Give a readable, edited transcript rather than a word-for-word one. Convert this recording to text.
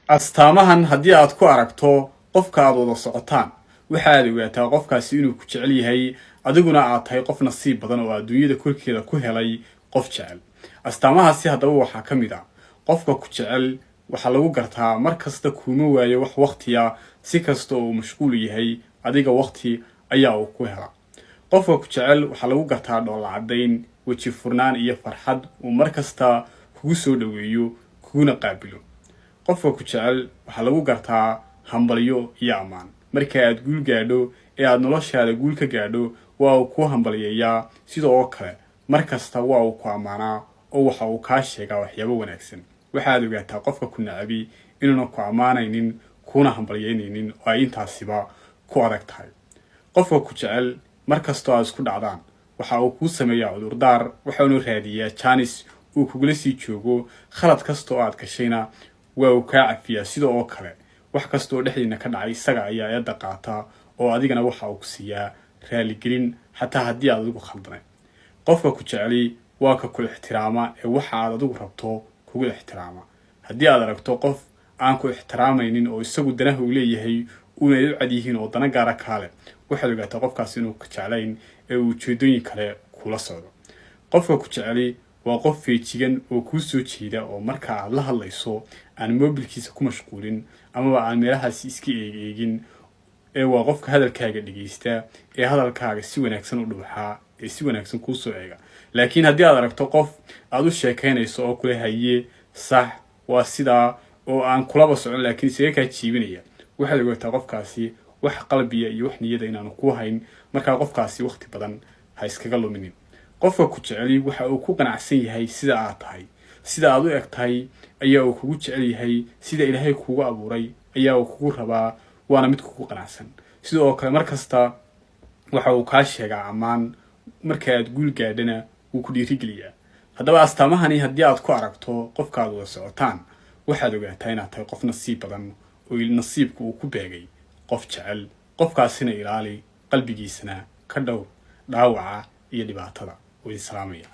Astaamahan haddii aad ku aragto qofka aad wada socotaan, waxaad ogaataa qofkaasi inuu ku jecel yahay, adiguna aad tahay qof nasiib badan oo adduunyada korkeeda ku helay qof jecel. Astaamahaasi haddaba waxaa ka mid ah: qofka ku jecel waxaa lagu gartaa mar kasta kuuma waayo wax waktiya. Si kasta oo uu mashquul yahay, adiga wakti ayaa uu ku hela. Qofka ku jecel waxaa lagu gartaa dhoolla caddayn, weji furnaan iyo farxad uu mar kasta kugu soo dhoweeyo kuguna qaabilo. Qofka ku jecel waxaa lagu gartaa hambalyo iyo ammaan. Marka aad guul gaadho ee aada noloshaada guul ka gaadho, waa uu kuu hambalyeeyaa. Sida oo kale mar kasta waa uu ku ammaanaa oo waxa uu kaa sheegaa waxyaabo wanaagsan. Waxaad ogaataa qofka ku nacabi inuuna ku ammaanaynin kuuna hambalyeynaynin oo ay intaasiba ku adag tahay. Qofka ku jecel mar kastoo aad isku dhacdaan, waxa uu kuu sameeyaa cudurdaar, waxaanu raadiyaa jaanis uu kugula sii joogo. Khalad kasta oo aad gashayna waa uu kaa cafiyaa. Sida oo kale wax kasta oo dhexdiina ka dhacay, isaga ayaa eedda qaata oo adigana waxa uu ku siiyaa raaligelin, xataa haddii aad adigu khaldanay. Qofka ku jeceli waa ka ku ixtiraama ee waxa aad adigu rabto kugu ixtiraama. Haddii aad aragto qof aan ku ixtiraamaynin oo isagu danaha uu leeyahay uunay u cad yihiin oo dana gaara kaale, waxaad ogaataa qofkaasi inuu ka jeclayn ee uu ujeedooyin kale kula socdo. Qofka ku jeceli waa qof feejigan oo kuu soo jeeda, oo marka aad la hadlayso aan mobilkiisa ku mashquulin amaba aan meelahaasi iska eeg eegin, ee waa qofka hadalkaaga dhegeysta ee hadalkaaga si wanaagsan u dhuuxaa ee si wanaagsan kuu soo eega. Laakiin haddii aad aragto qof aad u sheekaynayso oo kula haye, "Sax, waa sidaa," oo aan kulaba socon laakiin isaga kaa jiibinaya, waxaad ogaataa qofkaasi wax qalbiya iyo wax niyada inaanu ku hayn. Markaa qofkaasi waqti badan ha iskaga luminin. Qofka ku jeceli waxa uu ku qanacsan yahay sida aad tahay. Sida aad u eg tahay ayaa uu kugu jecel yahay. Sida Ilaahay kugu abuuray ayaa uu kugu rabaa, waana mid kugu qanacsan. Sidoo kale mar kasta waxa uu kaa sheegaa ammaan, marka aad guul gaadhana wuu ku dhiirigeliyaa. Haddaba astaamahani haddii aad ku aragto qofka aad wada socotaan, waxaad ogaataa inaad tahay qof nasiib badan oo nasiibka uu ku beegay qof jecel. Qofkaasina ilaali, qalbigiisana ka dhowr dhaawaca iyo dhibaatada. Oo idin salaamaya.